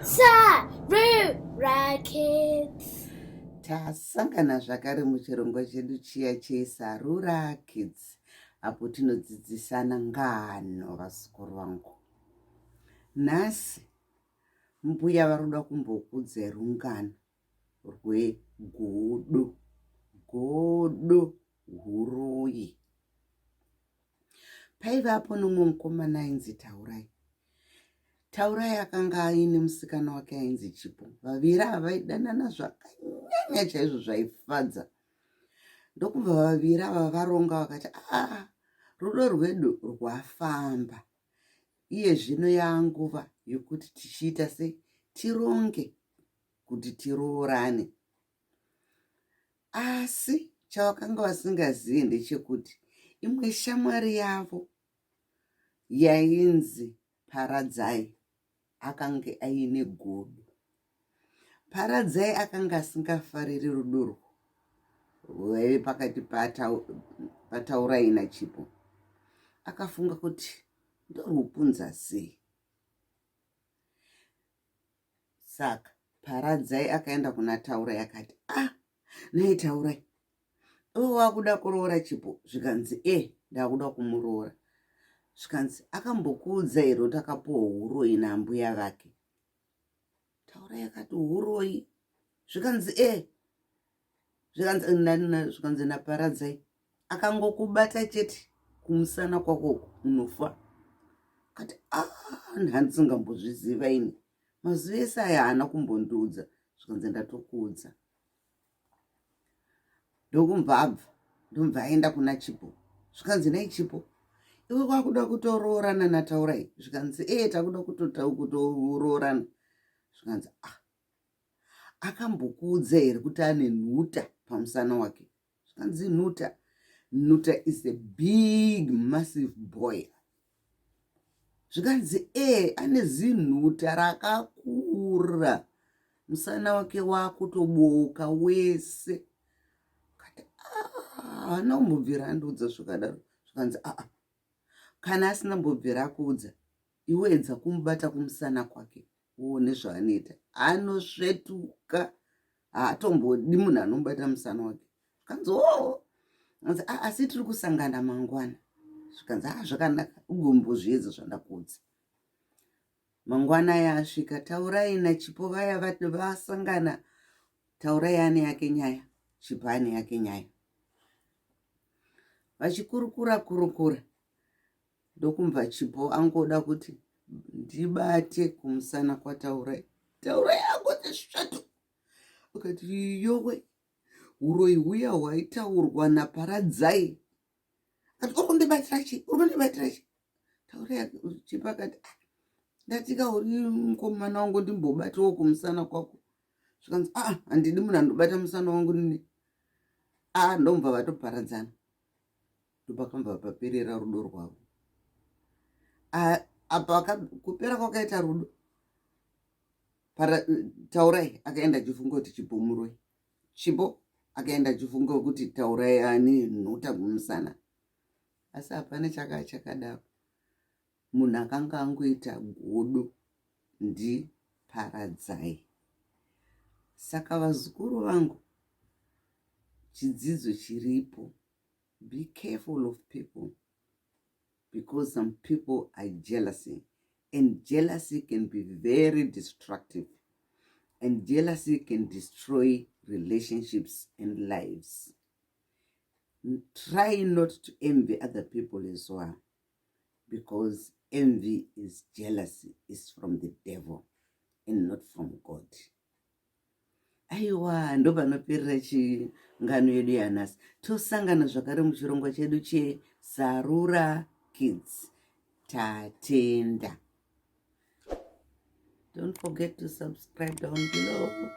Sarura Kids. Tasangana zvakare muchirongwa chedu chiya cheSarura Kids apo tinodzidzisana ngano vazukuru vangu. Nhasi mbuya vari kuda kumbokudza rungano rwegodo. Godo huroyi. Paivapo nomumwe mukomana ainzi Taurai. Taurai akanga aine musikana wake ainzi Chipo. Vaviri ava vaidanana zvakanyanya chaizvo zvaifadza. Ndokubva vaviri ava varonga vakati aa rudo rwedu rwafamba. Iye zvino yaanguva yokuti tichiita se tironge kuti tiroorane. Asi chavakanga vasingazive ndechekuti imwe shamwari yavo yainzi Paradzai akange aine godo. Paradzai akanga asingafariri rudo urwu rwaive pakati paTaurai naChipo. Akafunga kuti ndorwupunza sei. Saka Paradzai akaenda kuna Taurai akati, ah, nhai Taurai, iwe wakuda kuroora Chipo? Zvikanzi, e, ndakuda kumuroora. Zvikanzi, akambokuudza here kuti akapuwa huroyi naambuya vake? Taurai akati, huroyi? Zvikanzi, e, zvikanzi naParadzai akangokubata chete kumusana kwako uku unofa. Akati, ah, handisingambozviziva ini. Mazuva ese aya haana kumbondiudza zvikanzi ndatokuudza. Ndokumva abva ndomva aenda kuna Chipo zvikanzi nei Chipo iwe kwakuda kutoroorana naTaurai zvikanzi ee takuda kutoroorana zvikanzi ah akambokuudza here kuti ane nhuta pamusana wake zvikanzi nhuta nhuta is a big massive boy zvikanzi e ane zinhuta rakakura musana wake wakutobooka wese kati ah, haana kumbobvira andiudza zvakadaro zvikanzi aa kana asina mbobvira akuudza iwe edza kumubata kumusana kwake uone zvaanoita anosvetuka haatombodi munhu anomubata musana wake zvikanzi oo anzi ah, asi tiri kusangana mangwana zvikanzi ah zvakanaka ugombozviedza zvandakuudza mangwana aya asvika taurai nachipo vaya vasangana taurai ane yake nyaya chipo ane yake nyaya vachikurukura kurukura ndokumva chipo angoda kuti ndibate kumusana kwataurai taurai angoti svatu akati yowe uroyi huya hwaitaurwa naparadzai ati uri kundibatira chii uri kundibatira chii taurai chipo akati ah, ndatika uri mukomana wangu ndimbobatawo kumusana kwako zvikanzi aa ah, handidi munhu andobata musana wangu nini aa ah, ndomubva vatoparadzana ndopakambva paperera rudo rwavo apa kupera kwakaita rudo taurai akaenda achifunga kuti chipo muroi chipo akaenda achifunga kuti taurai ane nhuta kumusana asi hapana chaka chakadaro munhu akanga angoita godo ndiparadzai saka vazukuru vangu chidzidzo chiripo be careful of people because some people are jealousy and jealousy can be very destructive and jealousy can destroy relationships and lives try not to envy other people as well because envy is jealousy is from the devil and not from god Aiwa, ndopanoperera chingano yedu yanhasi. Tosangana zvakare muchirongwa chedu cheSarura Kids. Tatenda. Don't forget to subscribe down below.